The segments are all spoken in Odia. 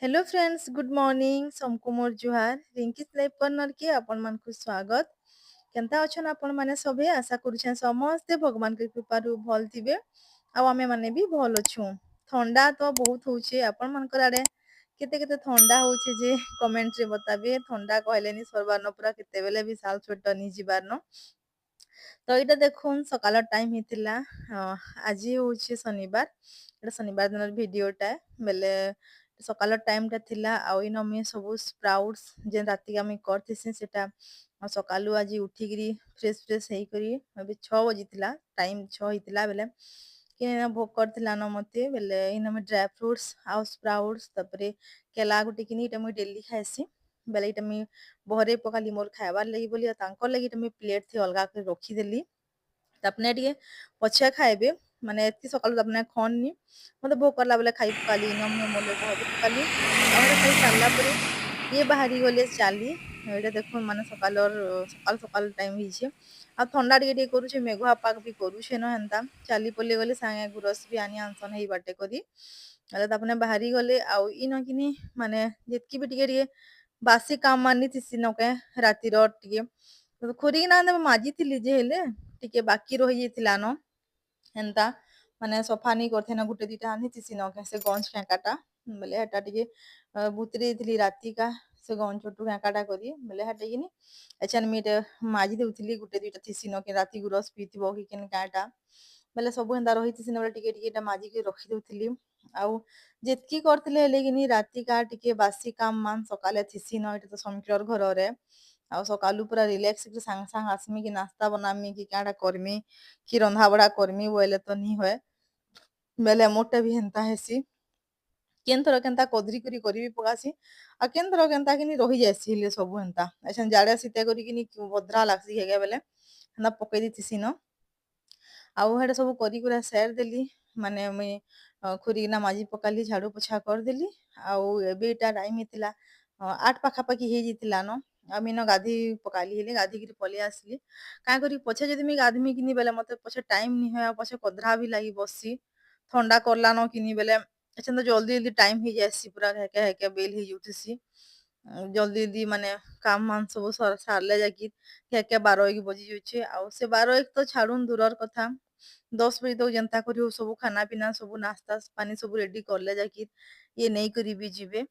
Hello friends, good morning. सबको मोर जुहार। रिंकीज लाइफ कॉर्नर के आपन मान को स्वागत। केନ୍ତା ଅଛନ୍ ଆପଣ ମାନେ ସଭେ? ଆଶା କରୁଛେଁ ସମସ୍ତେ ଭଗବାନଙ୍କ କୃପାରୁ ଭଲ ଥିବେ ଆଉ ଆମେ ମାନେ ବି ଭଲ ଅଛୁଁ। ଥଣ୍ଡା ତ ବହୁତ ହଉଛେ। ଆପଣ ମାନଙ୍କର ଆଡେ କେତେ କେତେ ଥଣ୍ଡା ହଉଛେ ଯେ କମେଣ୍ଟ ରେ ବତାବେ। ଥଣ୍ଡା କହିଲେ ନି ସରବାରନ, ପୁରା କେତେବେଲେ ବି ଶାଲ ସ୍ୱେଟର ନି ଯିବାରନ। ତ ଏଇଟା ଦେଖୁନ୍, ସକାଳ ଟାଇମ୍ ହେଇଥିଲା। ଆଜି ହଉଛି ଶନିବାର। ଏଇଟା ଶନିବାର ଦିନର ଭିଡିଓଟା। ବେଲେ ସକାଳ ଟାଇମଟା ଥିଲା ଆଉ ଇନ ମୁଇଁ ସବୁ ସ୍ପ୍ରାଉଟ୍ସ ଯେନ୍ ରାତିକେ ମୁଇଁ କରିଥିସି, ସେଟା ସକାଲୁ ଆଜି ଉଠିକିରି ଫ୍ରେଶ ଫ୍ରେଶ ହେଇକରି, ଏବେ 6 ବଜିଥିଲା ଟାଇମ୍, 6 ହେଇଥିଲା ବେଲେ କିନେ ଭୋକ କରିଥିଲା ନ ମତେ। ବେଲେ ଇନ ମୁଇଁ ଡ୍ରାଏ ଫ୍ରୁଟ୍ସ ଆଉ ସ୍ପ୍ରାଉଟ୍ସ, ତାପରେ କେଲା ଗୋଟେ କିନି, ଏଇଟା ମୁଇଁ ଡେଲି ଖାଏସି। ବେଲେ ଏଇଟା ମୁଇଁ ବହରେଇ ପକାଲି ମୋର ଖାଇବାର୍ ଲାଗି ବୋଲି ଆଉ ତାଙ୍କର ଲାଗି ଏଇଟା ମୁଇଁ ପ୍ଲେଟ୍ ଥି ଅଲଗା କରି ରଖିଦେଲି। ତାପରେ ଟିକେ ପଛେ ଖାଇବେ, ମାନେ ଏତ୍କି ସକାଳୁ ତାପରେ ଖନ୍ନି। ମତେ ଭୋକ କଲା ବେଲେ ଖାଇ ପକାଲି। ଇନ ମୁଇଁ ମୋର୍ ଲାଗି ବହରେଇ ପକାଲି ଆଉ ଏଇଟା ଖାଇ ସାରିଲା ପରେ ଇଏ ବାହାରି ଗଲେ ଚାଲି। ଏଇଟା ଦେଖୁନ୍, ମାନେ ସକାଲର ସକାଳ ସକାଳ ଟାଇମ୍ ହେଇଛେ ଆଉ ଥଣ୍ଡା ଟିକେ ଟିକେ କରୁଛେ, ମେଘୁଆ ପାଗ ବି କରୁଛେ ନ। ହେନ୍ତା ଚାଲି ପଲି ଗଲେ, ସାଙ୍ଗେ ଗୁରସ୍ ବି ଆନି ଆନସନ୍ ହେଇ ବାଟେ କରି। ହେଲେ ତାପରେ ବାହାରି ଗଲେ ଆଉ ଇନ କିନି ମାନେ ଯେତ୍କି ବି ଟିକେ ଟିକେ ବାସି କାମ ମାନି ଥିସି ନକେ, ରାତିର ଟିକେ ଖୁରିକିନା ମାଜିଥିଲି ଯେ ହେଲେ ଟିକେ ବାକି ରହିଯାଇଥିଲା ନ। ହେନ୍ତା ମାନେ ସଫା ନେଇ କରିଥେନ, ଗୁଟେ ଦିଟା ଆନିଥିସି ନ, ସେ ଗଞ୍ଜ ଫେଙ୍କାଟା। ବେଲେ ହେଟା ଟିକେ ବୁତରେଇ ଥିଲି ରାତିକା, ସେ ଗଞ୍ଜ ଛୋଟୁ ଫେଙ୍କାଟା କରି। ବେଲେ ହେଟା କିନି ଏଛେନ୍ ମୁଇଁ ଏଇଟା ମାଜି ଦଉଥିଲି। ଗୁଟେ ଦିଟା ଥିସି ନ, ରାତି ଗୁରସ୍ ପିଇଥିବ କି କେନ୍ କାଁଟା, ବେଲେ ସବୁ ହେନ୍ତା ରହିଥିସି ନ। ବେଲେ ଟିକେ ଟିକେ ଏଇଟା ମାଜିକି ରଖି ଦଉଥିଲି। ଆଉ ଯେତ୍କି କରିଥିଲେ ହେଲେ କିନି ରାତିକା ଟିକେ ବାସି କାମ ମାନ ସକାଲେ ଥିସି ନ। ଏଇଟା ତ ସମକିରର୍ ଘରରେ। ଆଉ ସକାଲୁ ପୁରା ରିଲାକ୍ସ ହେଇକି ସାଙ୍ଗେ ସାଙ୍ଗେ ଆସମି କି ନାସ୍ତା ବନାମି କି କାଁଟା କରମି କି ରନ୍ଧା ବଢା କରମି ବୋଇଲେ ତ ନି ହୁଏ। ବେଲେ ମୋରଟା ବି ହେନ୍ତା ହେସି। କେନ୍ ଥର କେନ୍ତା କଦ୍ରି କରି କରିବି ପକାସି ଆଉ କେନ୍ ଥର କେନ୍ତା କିନି ରହିଯାଏସି। ହେଲେ ସବୁ ହେନ୍ତା ଏଛେନ୍ ଜାଡେ ଶୀତେ କରିକିନି ବଦ୍ରା ଲାଗ୍ସି ଘେଘେ, ବେଲେ ହେନ୍ତା ପକେଇ ଦେଇଥିସି ନ। ଆଉ ହେଟା ସବୁ କରି କୁରା ସାରି ଦେଲି, ମାନେ ମୁଇଁ ଖୁରିକିନା ମାଜି ପକାଲି, ଝାଡୁ ପୋଛା କରିଦେଲି। ଆଉ ଏବେ ଏଇଟା ଟାଇମ୍ ହେଇଥିଲା 8 ପାଖାପାଖି ହେଇଯାଇଥିଲା ନ। ଆଉ ମୁଇଁ ଇନ ଗାଧେଇ ପକାଲି। ହେଲେ ଗାଧେଇକିରି ପଲେଇ ଆସିଲି। କାଁ କରି ପଛେ ଯଦି ମୁଇଁ ଗାଧମି କିନି ବେଲେ ମତେ ପଛେ ଟାଇମ୍ ନି ହୁଏ ଆଉ ପଛେ କଦ୍ରା ବି ଲାଗି ବସି, ଥଣ୍ଡା କରଲାନ କିନି। ବେଲେ ଏଛେନ୍ ତ ଜଲ୍ଦି ଜଲ୍ଦି ଟାଇମ୍ ହେଇଯାଏସି, ପୁରା ହେକେ ହେକେ ବେଲ୍ ହେଇଯାଉଥିସି। ଜଲ୍ଦି ଜଲ୍ଦି ମାନେ କାମ ମାନ ସବୁ ସାରଲେ ଯାଇକି ହେକେ 12 1 ବଜି ଯାଉଛେ। ଆଉ ସେ 12 1 ତ ଛାଡୁନ୍, ଦୂରର କଥା, 10 ବଜେ ତକ ଯେନ୍ତା କରି ହଉ ସବୁ ଖାନା ପିନା, ସବୁ ନାସ୍ତା ପାନି ସବୁ ରେଡି କଲେ ଯାଇକି ଇଏ ନେଇକରି ବି ଯିବେ।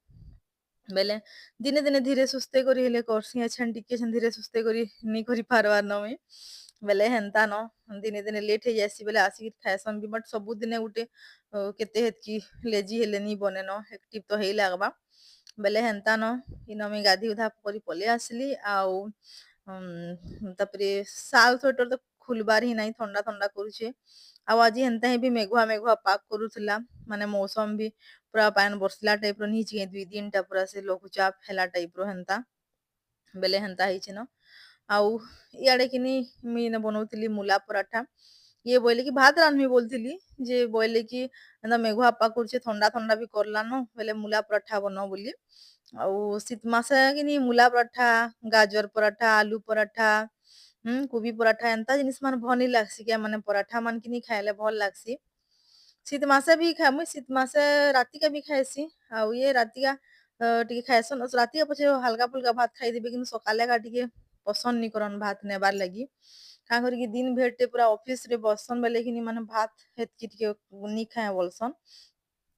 ବେଲେ ଦିନେ ଦିନେ ଧୀରେ ସୁସ୍ଥେ କରି ହେଲେ କରସି। ଏଛେନ୍ ଟିକେ ଧୀରେ ସୁସ୍ଥେ କରି ନି କରି ପାରବାର୍ ନ ମୁଇଁ। ବେଲେ ହେନ୍ତା ନ ଦିନେ ଦିନେ ଲେଟ୍ ହେଇଯାଏସି, ବେଲେ ଆସିକି ଖାଏସନ୍ ବି। ବଟ୍ ସବୁଦିନେ ଗୁଟେ କେତେ ହେତ୍କି ଲେଜି ହେଲେ ନି ବନେନ, ଆକ୍ଟିଭ ତ ହେଇ ଲାଗବା। ବେଲେ ହେନ୍ତା ନ ଇନ ମୁଇଁ ଗାଧି ଗୁଧା କରି ପଲେଇ ଆସିଲି। ଆଉ ତାପରେ ଶାଲ ସ୍ୱେଟର ତ ଖୁଲବାର ହିଁ ନାଇଁ, ଥଣ୍ଡା ଥଣ୍ଡା କରୁଛେ। ଆଉ ଆଜି ହେନ୍ତା ହିଁ ବି ମେଘୁଆ ମେଘୁଆ ପାଗ କରୁଥିଲା, ମାନେ ମୌସମ ବି ପୁରା ପାଏନ୍ ବର୍ଷିଲା ଟାଇପ ର ନି ହେଇଛି। 2 ଦିନଟା ପୁରା ସେ ଲଘୁଚାପ ହେଲା ଟାଇପ ର ହେନ୍ତା। ବେଲେ ହେନ୍ତା ହେଇଛି ନ। ଆଉ ଇଆଡେ କିନି ମୁଇଁ ଇନେ ବନଉଥିଲି ମୂଲା ପରାଠା। ଇଏ ବୋଇଲେ କି ଭାତ ରାନ୍ଧମି ବୋଲୁଥିଲି ଯେ, ବୋଇଲେ କି ଏନ୍ତା ମେଘୁଆ ପାଗ କରୁଛେ, ଥଣ୍ଡା ଥଣ୍ଡା ବି କରଲାନ, ବେଲେ ମୂଲା ପରାଠା ବନ ବୋଲି। ଆଉ ଶୀତ ମାସେ କିନି ମୂଲା ପରାଠା, ଗାଜର ପରାଠା, ଆଲୁ ପରାଠା, କୋବି ପରାଠା, ଏନ୍ତା ଜିନିଷ ମାନେ ଭଲ ନି ଲାଗ୍ସି କେ? ମାନେ ପରାଠା ମାନ କିନି ଖାଇଲେ ଭଲ ଲାଗ୍ସି। ଶୀତ ମାସେ ବି ମୁଇଁ ଶୀତ ମାସେ ରାତିକା ବି ଖାଏସି। ଆଉ ଇଏ ରାତିକା ଟିକେ ଖାଏସନ୍, ରାତିକା ପଛେ ହାଲକା ଫୁଲକା ଭାତ ଖାଇଦେବେ, କିନ୍ତୁ ସକାଲେ କା ଟିକେ ପସନ୍ଦ ନି କରନ୍ ଭାତ ନେବାର୍ ଲାଗି। କାଁ କରିକି ଦିନ ଭେରଟେ ପୁରା ଅଫିସ ରେ ବସନ୍ ବେଲେ କିନି ମାନେ ଭାତ ହେତ୍କି ଟିକେ ନି ଖାଏ ବୋଲସନ୍।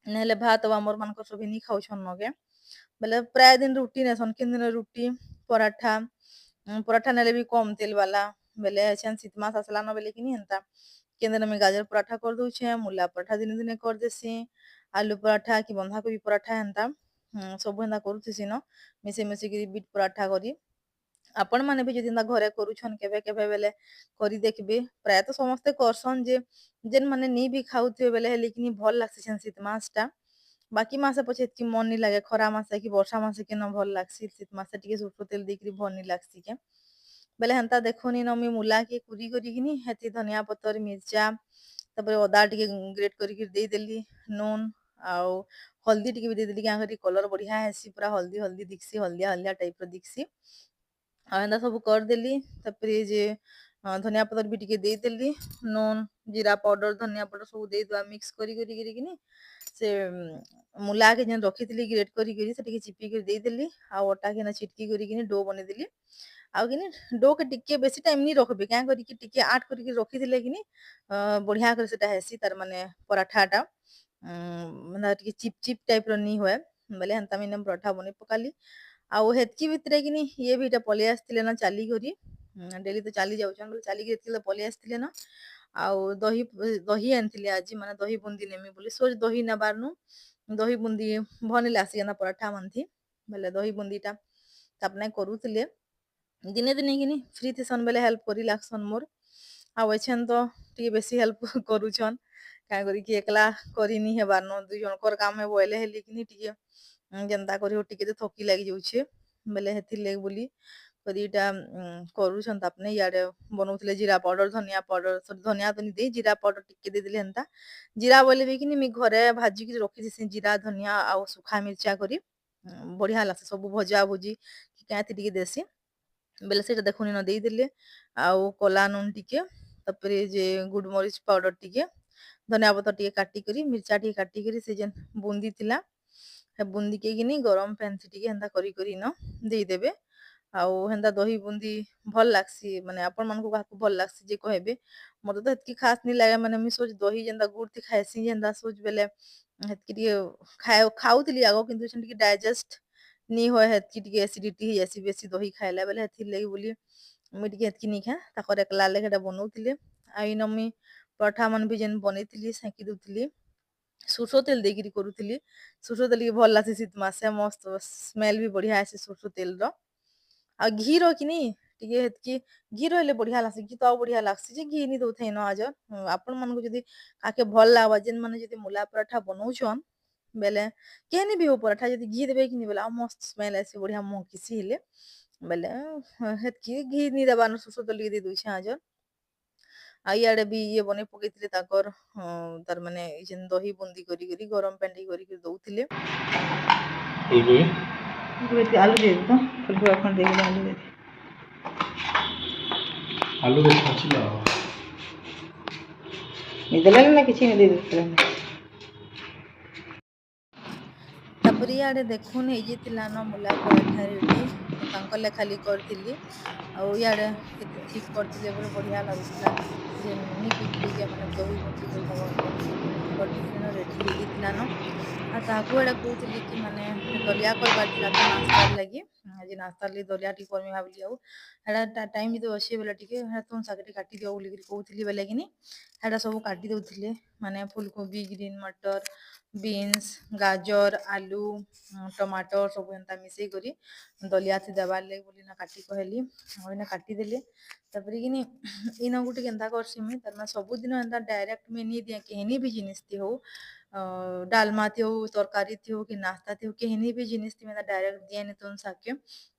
ନହେଲେ ଭାତ ଆଉ ଆମର ମାନଙ୍କର ସଭେ ନି ଖାଉଛନ୍ ନକେ। ବେଲେ ପ୍ରାୟ ଦିନ ରୁଟି ନେସନ୍, କେନ୍ ଦିନ ରୁଟି ପରାଠା, ପରାଠା ନେଲେ ବି କମ ତେଲ ବାଲା। ବେଲେ ଏଛେନ୍ ଶୀତ ମାସ ଆସିଲାନ ବେଲେ କିନି ହେନ୍ତା କେନ୍ ଦିନ ମୁଇଁ ଗାଜର ପରାଠା କରିଦଉଛେ, ମୂଲା ପରାଠା ଦିନେ ଦିନେ କରିଦେସି, ଆଲୁ ପରାଠା କି ବନ୍ଧାକୋବି ପରାଠା, ହେନ୍ତା ସବୁ ହେନ୍ତା କରୁଥିସି ନ, ମିଶେଇ ମିଶେଇକିରି ବିଟ୍ ପରାଠା କରି। ଆପଣ ମାନେ ବି ଯଦି ଏନ୍ତା ଘରେ କରୁଛନ୍ କେବେ କେବେ ବେଲେ କରି ଦେଖିବେ। ପ୍ରାୟତଃ ସମସ୍ତେ କରସନ୍ ଯେ, ଯେନ୍ ମାନେ ନି ବି ଖାଉଥିବେ ବେଲେ ହେଲେ କିନି ଭଲ ଲାଗ୍ସି ଶୀତ ମାସଟା। ବାକି ମାସେ ପଛେ ଏତ୍କି ମନ ନି ଲାଗେ, ଖରା ମାସେ କି ବର୍ଷା ମାସେ କେନ ଭଲ ଲାଗ୍ସି, ଶୀତ ମାସେ ଟିକେ ସୋରିଷ ତେଲ ଦେଇକିରି ଭଲ ନି ଲାଗ୍ସି କେ। ବେଲେ ହେନ୍ତା ଦେଖୁନ୍, ଇନ ମୁଇଁ ମୂଲାକେ କୁରି କରିକିନି ହେଥି ଧନିଆ ପତର, ମିର୍ଚା, ତାପରେ ଅଦା ଟିକେ ଗ୍ରେଟ୍ କରିକି ଦେଇଦେଲି, ନୁନ୍ ଆଉ ହଳଦୀ ଟିକେ ବି ଦେଇଦେଲି। କାଁ କରି କଲର୍ ବଢିଆ ହେସି, ପୁରା ହଳଦୀ ହଳଦୀ ଦିଖ୍ସି, ହଳଦିଆ ହଳଦିଆ ଟାଇପ ର ଦିଖ୍ସି। ଆଉ ଏନ୍ତା ସବୁ କରିଦେଲି। ତାପରେ ଯେ ଧନିଆ ପତର ବି ଟିକେ ଦେଇଦେଲି, ନୁନ୍, ଜିରା ପାଉଡର, ଧନିଆ ପାଉଡର ସବୁ ଦେଇଦୁଆ ମିକ୍ସ କରି କରି କିନି। ସେ ମୂଲାକେ ଯେନ୍ ରଖିଥିଲି ଗ୍ରେଟ୍ କରିକିରି ସେଟିକେ ଚିପିକରି ଦେଇଦେଲି ଆଉ ଅଟାକେ ନା ଛିଟକି କରିକିନି do ବନେଇଦେଲି। ଆଉ କିନି do କେ ଟିକେ ବେଶୀ ଟାଇମ୍ ନି ରଖବେ, କାଁ କରିକି ଟିକେ ଆଟ୍ କରିକି ରଖିଥିଲେ କିନି ବଢିଆ କରି ସେଟା ହେସି, ତାର ମାନେ ପରାଠାଟା ମାନେ ଟିକେ ଚିପ୍ ଚିପ୍ ଟାଇପ୍ ର ନି ହୁଏ। ବେଲେ ହେନ୍ତା ମୁଇଁ ପରଠା ବନେଇ ପକାଲି। ଆଉ ହେତ୍କି ଭିତରେ କିନି ଇଏ ବି ଇଟା ପଲେଇ ଆସିଥିଲେ ନା ଚାଲିକରି। ଡେଲି ତ ଚାଲି ଯାଉଛନ୍ ବୋଲେ ଚାଲିକି ଏତ୍କି ପଲେଇ ଆସିଥିଲେ ନା। ଆଉ ଦହି ଦହି ଆଣିଥିଲେ ଆଜି, ମାନେ ଦହି ବୁନ୍ଦି ନେମି ବୋଲି। ସୋଜ ଦହି ନେବାରନୁ ଦହି ବୁନ୍ଦି ଭଲ୍ ନି ଲାଗ୍ସି କେନ୍ତା ପରାଠା ମାନଥି। ବେଲେ ଦହି ବୁନ୍ଦିଟା ତାପରେ କରୁଥିଲେ। ଦିନେ ଦିନେ କିନି ଫ୍ରି ଥିସନ୍ ବେଲେ ହେଲ୍ପ କରି ଲାଗ୍ସନ୍ ମୋର୍। ଆଉ ଏଛେନ୍ ତ ଟିକେ ବେଶୀ ହେଲ୍ପ କରୁଛନ୍, କାଁ କରିକି ଏକଲା କରି ନି ହେବାରନ, ଦୁଇ ଜଣଙ୍କର କାମ ବୋଇଲେ ହେଲି କିନି ଟିକେ ଯେନ୍ତା କରି ହଉ ଟିକେ ତ ଥକି ଲାଗି ଯାଉଛେ। ବେଲେ ହେଥିର୍ ଲାଗି ବୋଲି କରି ଇଟା କରୁଛନ୍। ତାପରେ ଇଆଡ଼େ ବନଉଥିଲେ ଜିରା ପାଉଡର, ଧନିଆ ପାଉଡର, ସରି ଧନିଆ ତ ନି ଦେଇ, ଜିରା ପାଉଡର ଟିକେ ଦେଇଦେଲି ହେନ୍ତା। ଜିରା ବୋଇଲେ ବି କିନି ମୁଇଁ ଘରେ ଭାଜିକିରି ରଖିଥିସି ଜିରା, ଧନିଆ ଆଉ ଶୁଖା ମିର୍ଚା କରି। ବଢିଆ ଲାଗ୍ସି ସବୁ ଭଜା ଭୁଜି କାଁଥି ଟିକେ ଦେସି। ବେଲେ ସେଇଟା ଦେଖୁନ୍ ଇନ ଦେଇଦେଲେ। ଆଉ କଲା ନୁନ୍ ଟିକେ, ତାପରେ ଯେ ଗୁଡମରିଚ ପାଉଡର ଟିକେ, ଧନିଆ ପତ୍ର ଟିକେ କାଟିକରି, ମିର୍ଚା ଟିକେ କାଟିକରି, ସେ ଯେନ୍ ବୁନ୍ଦି ଥିଲା ହେ ବୁନ୍ଦି କେ କିନି ଗରମ ପାଏନ୍ ଟିକେ ହେନ୍ତା କରି କରି ଇନ ଦେଇଦେବେ। ଆଉ ହେନ୍ତା ଦହି ବୁନ୍ଦି ଭଲ୍ ଲାଗ୍ସି। ମାନେ ଆପଣମାନଙ୍କୁ କାହାକୁ ଭଲ୍ ଲାଗ୍ସି ଯେ କହେବେ। ମତେ ତ ହେତ୍କି ଖାସ୍ ନି ଲାଗେ। ମାନେ ମୁଇଁ ସୋଚ୍ ଦହି ଯେନ୍ତା ଗୁଡ୍ ଥି ଖାଏସି ଯେନ୍ତା ସୋଚ୍ ବେଲେ ହେତ୍କି ଟିକେ ଖାଉଥିଲି ଆଗ, କିନ୍ତୁ ଏଛେନ୍ ଟିକେ ଡାଇଜେଷ୍ଟ ନି ହୁଏ, ହେତ୍କି ଟିକେ ଏସିଡିଟି ହେଇଯାଏସି ବେଶୀ ଦହି ଖାଇଲେ ବେଲେ। ହେଥିର୍ ଲାଗି ବୋଲି ମୁଇଁ ଟିକେ ହେତ୍କି ନି ଖାଏ। ତାକର୍ ଏକଲା ଲାଗି ହେଟା ବନଉଥିଲେ। ଆଉ ଇନ ମୁଇଁ ପରଠା ମାନେ ବି ଯେନ୍ ବନେଇଥିଲି ସେଙ୍କି ଦଉଥିଲି। ସୋର୍ଷ ତେଲ ଦେଇକିରି କରୁଥିଲି। ସୋର୍ଷ ତେଲ ଟିକେ ଭଲ୍ ଲାଗ୍ସି ଶୀତ୍ ମାସେ, ମସ୍ତ ସ୍ମେଲ୍ ବି ବଢିଆ ଆଏସି ସୋର୍ଷ ତେଲର। ଆଉ ଘି ର କିନି ଟିକେ ହେତ୍କି ଘି ରହିଲେ ବଢିଆ ଲାଗ୍ସି। ଘି ତ ଆଉ ବଢିଆ ଲାଗ୍ସି ଯେ ଘି ନି ଦଉଥାଇ ନ ଆଜ। ଆପଣମାନଙ୍କୁ ଯଦି କାହାକେ ଭଲ୍ ଲାଗ୍ବା, ଯେନ୍ ମାନେ ଯଦି ମୂଲା ପରାଠା ବନଉଛନ୍ ବେଲେ କେନି ବି ହଉ ପରାଠା ଯଦି ଘି ଦେବେ କିନି ବେଲେ ଆଉ ମସ୍ତ ସ୍ମେଲ୍ ଆଏସି, ବଢିଆ ମହକିସି। ହେଲେ ବେଲେ ହେତ୍କି ଘି ନି ଦେବାର୍, ସୋର୍ଷ ତେଲ ଟିକେ ଦେଇ ଦଉଛେଁ ଆଜ। ଆଉ ଇଆଡେ ବି ଇଏ ବନେଇ ପକେଇଥିଲେ ତାକର୍ ତାର୍ ମାନେ ଇ ଯେନ୍ ଦହି ବୁନ୍ଦି କରି କରି ଗରମ ପାନି ଟିକେ କରିକି ଦଉଥିଲେ। ଫୁଲକୋବି। ଆଲୁ ଦେଇଦେ ତ, ଫୁଲକୋବି এখন ଦେଇଗଲେ ଆଲୁ ଦେଇଦେ। ଆଲୁ ବେଶୀ ଛାଞ୍ଚିଲ। ନିଦ ଲାଗିଲା, କିଛି ନି ଦେଇଦେଇଥିଲେ। ତାପରେ ଇଆଡେ ଦେଖୁନ୍ ହେଇଯାଇଥିଲା ନ ମୂଲା ପରାଠା ରେଡି। ତାଙ୍କର୍ ଲାଗି ଖାଲି କରିଥିଲି। ଆଉ ଇଆଡେ କେତେ ଥିକ୍ କରିଥିଲେ ବୋଲେ ବଢିଆ ଲାଗୁଥିଲା। ଯେନ୍ ନି କହୁଥିଲି ଯେ ମାନେ ଦହି ବୁନ୍ଦି କରି ତାକର୍ ବନେଇକିନି କରିଦେଇଥିଲେ ନ, ରେଡି ହେଇଯାଇଥିଲା ନ। ଆଉ ତାହାକୁ ଏଇଟା କହୁଥିଲି କି ମାନେ ଦଲିଆ କରବାର୍ ଥିଲା ତ ନାସ୍ତାର୍ ଲାଗି। ଆଜି ନାସ୍ତାର୍ ଲାଗି ଦଲିଆ ଟିକେ କରମି ଭାବିଲି। ଆଉ ହେଟା ଟାଇମ୍ ଯଦି ଅଛେ ବେଲେ ଟିକେ ତୁନ୍ ଶାଗ ଟିକେ କାଟିଦିଅ ବୋଲିକିରି କହୁଥିଲି ବେଲେ କିନି ହେଟା ସବୁ କାଟି ଦଉଥିଲେ। ମାନେ ଫୁଲକୋବି, ଗ୍ରୀନ୍ ମଟର, ବିନ୍ସ, ଗାଜର, ଆଲୁ, ଟମାଟର ସବୁ ଏନ୍ତା ମିଶେଇ କରି ଦଲିଆ ଥି ଦେବାର୍ ଲାଗି ବୋଲି ନା କାଟି କହିଲି। ଆଉ ଏଇନା କାଟିଦେଲି। ତାପରେ କିନି ଇନ ଗୁଟେ କେନ୍ତା କରସି ମୁଇଁ, ତାର୍ ମାନେ ସବୁଦିନ ଏନ୍ତା ଡାଇରେକ୍ଟ ମୁଇଁ ନି ଦିଏ କେହିନି ବି ଜିନିଷ୍ ଥି ହଉ, ଡାଲମା ଥି ହଉ, ତରକାରୀ ଥି ହଉ କି ନାସ୍ତା ଥି ହଉ, କେହିନି ବି ଜିନିଷ୍ ଥି ମୁଇଁ ଡାଇରେକ୍ଟ ଦିଏନି ତୁନ୍ ଶାଗକେ।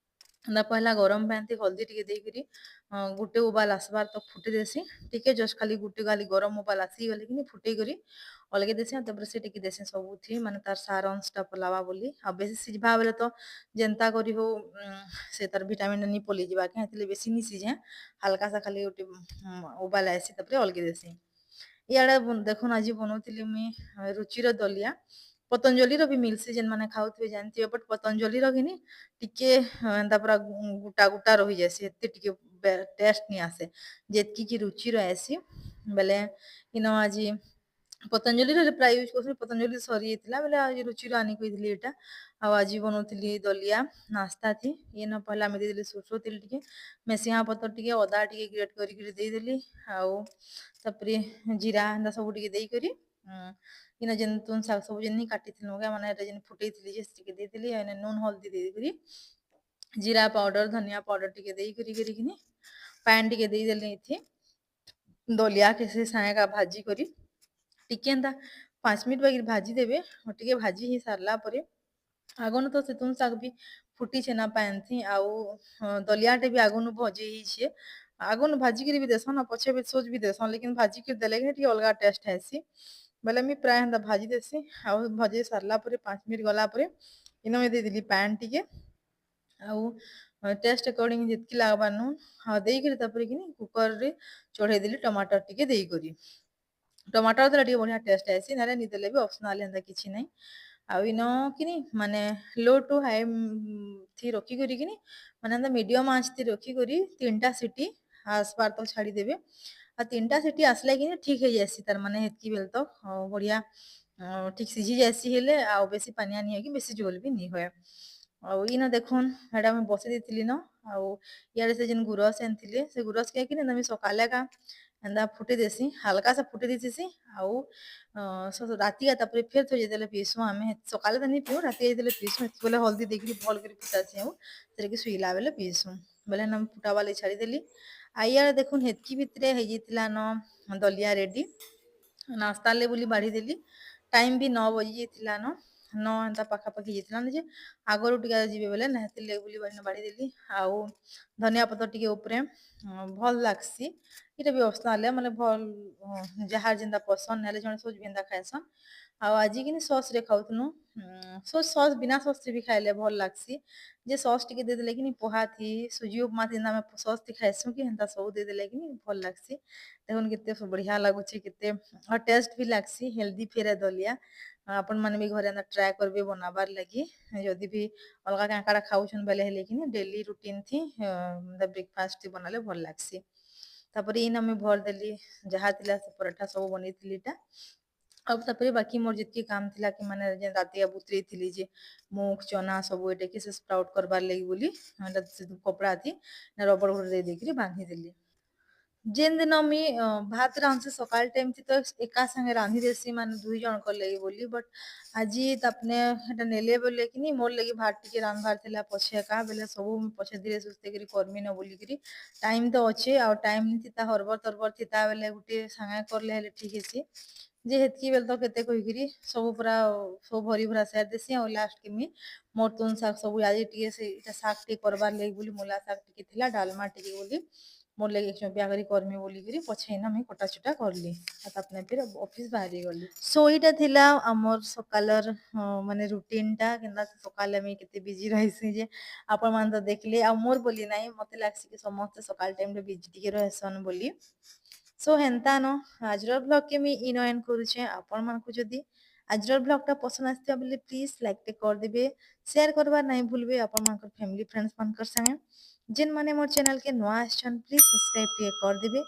ହେନ୍ତା ପହେଲା ଗରମ ପାଏନ୍ ଥି ହଳଦୀ ଟିକେ ଦେଇକିରି ଗୁଟେ ଉବାଲ୍ ଆସବାର୍ ତକ୍ ଫୁଟେଇ ଦେସି। ଟିକେ ଜଷ୍ଟ ଖାଲି ଗୁଟେ ଖାଲି ଗରମ ଉବାଲ୍ ଆସିଗଲେ କିନି ଫୁଟେଇ କରି ଅଲଗେଇ ଦେସି। ଆଉ ତାପରେ ସେ ଟିକେ ଦେସି ସବୁଥି, ମାନେ ତାର୍ ସାର୍ ଅଂଶଟା ପଲାବା ବୋଲି। ଆଉ ବେଶୀ ସିଝବା ବେଲେ ତ ଯେନ୍ତା କରି ହଉ ସେ ତାର୍ ଭିଟାମିନ୍ ନି ପଲେଇ ଯିବା କେଁ, ହେଥିର୍ଲାଗି ବେଶୀ ନି ସିଝେ। ହାଲକା ସା ଖାଲି ଗୁଟେ ଉବାଲ୍ ଆଏସି, ତାପରେ ଅଲଗେଇ ଦେସି। ଇଆଡ଼େ ଦେଖୁନ୍ ଆଜି ବନଉଥିଲି ମୁଇଁ ରୁଚିର ଦଲିଆ। ପତଞ୍ଜଲିର ବି ମିଲ୍ସି, ଯେନ୍ ମାନେ ଖାଉଥିବେ ଜାଣିଥିବେ। ବଟ୍ ପତଞ୍ଜଲିର କିନି ଟିକେ ଏନ୍ତା ପୁରା ଗୁଟା ଗୁଟା ରହିଯାଏସି, ଏତେ ଟିକେ ଟେଷ୍ଟ ନି ଆସେ ଯେତ୍କି କି ରୁଚିର ଆଏସି। ବେଲେ ଇନ ଆଜି ପତଞ୍ଜଲିର ପ୍ରାୟ ୟୁଜ୍ କରୁଥିଲି, ପତଞ୍ଜଲି ସରିଯାଇଥିଲା ବେଲେ ଆଜି ରୁଚିର ଆନି କହିଥିଲି ଏଇଟା। ଆଉ ଆଜି ବନଉଥିଲି ଦଲିଆ ନାସ୍ତା ଥି। ଇନ ପହଲା ଆମେ ଦେଇଦେଲି ସୋର୍ଷ ତେଲ ଟିକେ, ମେସିଙ୍ଗା ପତର ଟିକେ, ଅଦା ଟିକେ ଗ୍ରେଟ୍ କରିକିରି ଦେଇଦେଲି। ଆଉ ତାପରେ ଜିରା ଏନ୍ତା ସବୁ ଟିକେ ଦେଇକରି ଇନ ଯେନ୍ ତୁନ୍ ଶାଗ ସବୁ ଯେନ୍ ନି କାଟିଥିଲୁ କେ, ମାନେ ଏଟା ଯେନ୍ ଫୁଟେଇଥିଲି ଯେ ଟିକେ ଦେଇଥିଲି। ଆଉ ଏନେ ନୁନ୍ ହଳଦୀ ଦେଇକରି, ଜିରା ପାଉଡର, ଧନିଆ ପାଉଡର ଟିକେ ଦେଇକରି କରିକିନି ପାଏନ୍ ଟିକେ ଦେଇଦେଲି ଏଥି। ଦଲିଆ କେ ସେ ସାଙ୍ଗେ ଭାଜି କରି ଟିକେ ଏନ୍ତା 5 ମିନିଟ୍ ବାଗିର ଭାଜି ଦେବେ। ଟିକେ ଭାଜି ହେଇ ସାରିଲା ପରେ ଆଗନୁ ତ ସେ ତୁନ୍ ଶାଗ ବି ଫୁଟିଛେ ନା ପାଏନ୍ ଥି, ଆଉ ଦଲିଆଟେ ବି ଆଗନୁ ଭଜେଇ ହେଇଛେ। ଆଗନୁ ଭାଜିକିରି ବି ଦେସନ୍ ଆଉ ପଛେ ବି ସୋଜ୍ ବି ଦେସନ୍, ଲେକିନ୍ ଭାଜିକିରି ଦେଲେ କିନି ଟିକେ ଅଲଗା ଟେଷ୍ଟ ଆଏସି। ବେଲେ ମୁଇଁ ପ୍ରାୟ ହେନ୍ତା ଭାଜି ଦେସି। ଆଉ ଭଜେଇ ସାରିଲା ପରେ 5 ମିନିଟ୍ ଗଲା ପରେ ଇନ ମୁଇଁ ଦେଇଦେଲି ପାଏନ୍ ଟିକେ ଆଉ ଟେଷ୍ଟ ଆକର୍ଡିଂ ଯେତ୍କି ଲାଗ୍ବା ନୁନ୍ ଆଉ ଦେଇକରି ତାପରେ କିନି କୁକର୍ରେ ଚଢ଼େଇଦେଲି ଟମାଟର ଟିକେ ଦେଇକରି। ଟମାଟର ଦେଲେ ଟିକେ ବଢ଼ିଆ ଟେଷ୍ଟ ଆଏସି, ନହେଲେ ନି ଦେଲେ ବି ଅପସନାଲ୍, ହେନ୍ତା କିଛି ନାଇଁ। ଆଉ ଇନ କିନି ମାନେ ଲୋ ଟୁ ହାଇ ଥି ରଖିକରି କିନି, ମାନେ ଏନ୍ତା ମିଡିୟମ ଆଞ୍ଚ ଥି ରଖିକରି 3ଟା ସିଟି ଆସବାର୍ ତକ୍ ଛାଡ଼ିଦେବେ। ଆଉ 3ଟା ସିଟି ଆସିଲେ କିନି ଠିକ୍ ହେଇଯାଏସି। ତାର ମାନେ ହେତ୍କି ବେଲ୍ ତକ୍ ବଢ଼ିଆ ଠିକ୍ ସିଝି ଯାଏସି ହେଲେ, ଆଉ ବେଶୀ ପାନିଆ ନି ହେଇକି ବେଶୀ ଝୋଲ ବି ନି ହୁଏ। ଆଉ ଇନ ଦେଖୁନ୍, ହେଟା ମୁଇଁ ବସେଇ ଦେଇଥିଲି ନ। ଆଉ ଇଆଡ଼େ ସେ ଯେନ୍ ଗୁରସ୍ ଆଣିଥିଲେ, ସେ ଗୁରସ୍ କେ କିନି ମୁଇଁ ସକାଲେ ଏକା ଏନ୍ତା ଫୁଟେଇ ଦେସି, ହାଲକା ସେ ଫୁଟେଇ ଦେଇଥିସି। ଆଉ ରାତିକା ତାପରେ ଫେର୍ ଥରେ ଯେତେବେଲେ ପିଇସୁଁ ଆମେ, ସକାଲେ ତ ନି ପିଉ, ରାତିକେ ଯେତେବେଲେ ପିଇସୁଁ ହେତ୍କି ବେଲେ ହଳଦୀ ଦେଇକିରି ଭଲ୍ କରି ଫୁଟାସି, ଆଉ ସେଟାକେ ଶୁଇଲା ବେଲେ ପିଇସୁଁ। ବେଲେ ହେନ ଫୁଟାବା ଲାଗି ଛାଡ଼ିଦେଲି। ଆଉ ଇଆଡ଼େ ଦେଖୁନ୍, ହେତ୍କି ଭିତରେ ହେଇଯାଇଥିଲା ନ ଦଲିଆ ରେଡି, ନାସ୍ତା ଲେ ବୋଲି ବାଢ଼ିଦେଲି। ଟାଇମ୍ ବି 9 ବଜି ଯାଇଥିଲା ନ, 9 ଏନ୍ତା ପାଖାପାଖି ଯାଇଥିଲା ଯେ ଆଗରୁ ଟିକେ ଯିବେ ବେଲେ ନା, ହେଥିର୍ଲାଗି ବୋଲି ବାଢ଼ିଦେଲି। ଆଉ ଧନିଆ ପତ୍ର ଟିକେ ଉପରେ ଭଲ୍ ଲାଗ୍ସି। ଏଇଟା ବି ଅପସନାଲ୍, ମାନେ ଭଲ୍ ଯାହାର ଯେନ୍ତା ପସନ୍ଦ, ହେଲେ ଜଣେ ସବୁ ଯେନ୍ତା ଖାଏସନ୍। ଆଉ ଆଜି କିନି ସସ୍ ରେ ଖାଉଥିନୁ। ସସ୍, ବିନା ସସ୍ ରେ ବି ଖାଇଲେ ଭଲ୍ ଲାଗ୍ସି ଯେ, ସସ୍ ଟିକେ ଦେଇଦେଲେ କିନି ପୋହା ଥି, ସୁଜି ଉପମା ଥି ଆମେ ସସ୍ ଥି ଖାଏସୁଁ କି, ହେନ୍ତା ସବୁ ଦେଇଦେଲେ କିନି ଭଲ୍ ଲାଗ୍ସି। ଦେଖୁନ୍, କେତେ ବଢିଆ ଲାଗୁଛି, କେତେ ଆଉ ଟେଷ୍ଟ ବି ଲାଗ୍ସି। ହେଲ୍ଦି ଫେର୍ ଦଲିଆ। ଆପଣ ମାନେ ବି ଘରେ ଏନ୍ତା ଟ୍ରାଏ କରିବେ ବନାବାର୍ ଲାଗି। ଯଦି ବି ଅଲଗା କାଁ କାଣା ଖାଉଛନ୍ ବେଲେ ହେଲେ କିନି ଡେଲି ରୁଟିନ୍ ଥି ବ୍ରେକଫାଷ୍ଟ ବନାଲେ ଭଲ୍ ଲାଗ୍ସି। ତାପରେ ଇନ ମୁଇଁ ଭର୍ ଦେଲି, ଯାହା ଥିଲା ସେ ପରଠା ସବୁ ବନେଇଥିଲି ଇଟା। ଆଉ ତାପରେ ବାକି ମୋର ଯେତ୍କି କାମ ଥିଲା କି, ମାନେ ଯେନ୍ ରାତିଆ ବତୁରେଇଥିଲି ଯେ ମୁଗ୍, ଚନା ସବୁ ଏଟାକେ ସେ ସ୍ପ୍ରାଉଟ୍ କରବାର୍ ଲାଗି ବୋଲି ଏଟା ସେ କପଡ଼ା ଥି ରବର ଗୋଟେ ଦେଇ ଦେଇକିରି ବାନ୍ଧିଦେଲି। ଯେନ୍ ଦିନ ମୁଇଁ ଭାତ ରାନ୍ଧସି ସକାଳ ଟାଇମ୍ ଥି ତ ଏକା ସାଙ୍ଗେ ରାନ୍ଧି ଦେସି, ମାନେ ଦୁଇ ଜଣଙ୍କର ଲାଗି ବୋଲି। ବଟ୍ ଆଜି ତାପନେ ହେଟା ନେଲେ ବୋଲେ କିନି ମୋର୍ ଲାଗି ଭାତ ଟିକେ ରାନ୍ଧବାର୍ ଥିଲା ପଛେ ଏକା। ବେଲେ ସବୁ ମୁଇଁ ପଛେ ଧୀରେ ସୁସ୍ଥେ କରି କର୍ମି ନ ବୋଲିକିରି, ଟାଇମ୍ ତ ଅଛେ ଆଉ ଟାଇମ୍ ନି ଥିତା, ହରବର ତରବର ଥିତା ବେଲେ ଗୁଟେ ସାଙ୍ଗେ କଲେ ହେଲେ ଠିକ୍ ହେସି ଯେ, ହେତ୍କି ବେଲେ ତ କେତେ କହିକିରି ସବୁ ପୁରା ସବୁ ଭରି ଭୁରା ସାରି ଦେସି। ଆଉ ଲାଷ୍ଟ କେ ମୁଇଁ ମୋର୍ ତୁନ୍ ଶାଗ ସବୁ ଆଜି ଟିକେ ସେ ଇଟା ଶାଗ ଟିକେ କରବାର୍ ଲାଗି ବୋଲି, ମୂଲା ଶାଗ ଟିକେ ଥିଲା, ଡାଲମା ଟିକେ ବୋଲି, ମୋର୍ ଲାଗି ଚମ୍ପିଆ କରି କର୍ମି ବୋଲିକିରି ପଛେ ଇନ ମୁଇଁ କଟା ଚୁଟା କରଲି। ଆଉ ତାପରେ ଫିର୍ ଅଫିସ୍ ବାହାରି ଗଲି। ସୋ ଏଇଟା ଥିଲା ଆମର୍ ସକାଲର୍ ମାନେ ରୁଟିନ୍ ଟା, କେନ୍ତା ସକାଲେ ମୁଇଁ କେତେ ବିଜି ରହିସି ଯେ ଆପଣ ମାନେ ତ ଦେଖିଲେ। ଆଉ ମୋର୍ ବୋଲି ନାଇଁ, ମତେ ଲାଗ୍ସି କି ସମସ୍ତେ ସକାଳ ଟାଇମ୍ ରେ ବିଜି ଟିକେ ରହେସନ୍ ବୋଲି। ସୋ ହେନ୍ତା ନ ଆଜିର ବ୍ଲଗ୍ କେ ମୁଇଁ ଇନ ଏଣ୍ଡ କରୁଛେ। ଆପଣ ମାନଙ୍କୁ ଯଦି ଆଜିର ବ୍ଲଗ୍ ଟା ପସନ୍ଦ ଆସିଥିବା ବେଲେ ପ୍ଲିଜ୍ ଲାଇକ୍ ଟେ କରିଦେବେ, ସେୟାର କରବାର୍ ନାଇଁ ଭୁଲବେ ଆପଣ ମାନଙ୍କର ଫ୍ୟାମିଲି ଫ୍ରେଣ୍ଡସ୍ ମାନଙ୍କର ସାଙ୍ଗେ। ଯେନ୍ ମାନେ ମୋର୍ ଚ୍ୟାନେଲ୍ କେ ନୂଆ ଆସିଛନ୍, ପ୍ଲିଜ୍ ସବସ୍କ୍ରାଇବ୍ ଟିକେ କରିଦେବେ,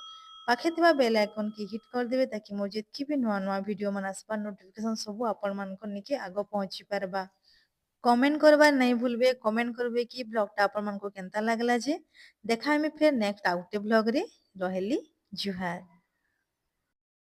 ପାଖେ ଥିବା ବେଲ୍ ଆଇକନ୍ କେ ହିଟ୍ କରିଦେବେ, ତାକି ମୋର୍ ଯେତ୍କି ବି ନୂଆ ନୂଆ ଭିଡିଓ ମାନେ ଆସବା, ନୋଟିଫିକେସନ୍ ସବୁ ଆପଣ ମାନଙ୍କର ନିକେ ଆଗ ପହଞ୍ଚି ପାରବା। କମେଣ୍ଟ କରବାର୍ ନାଇଁ ଭୁଲବେ। କମେଣ୍ଟ କରବେ କି ବ୍ଲଗ୍ ଟା ଆପଣ ମାନଙ୍କୁ କେନ୍ତା ଲାଗଲା ଯେ। ଦେଖା ହେମି ଫେର୍ ନେକ୍ସଟ ଆଉ ଗୋଟେ ବ୍ଲଗ ରେ। ରହେଲି, ଜୁହାର।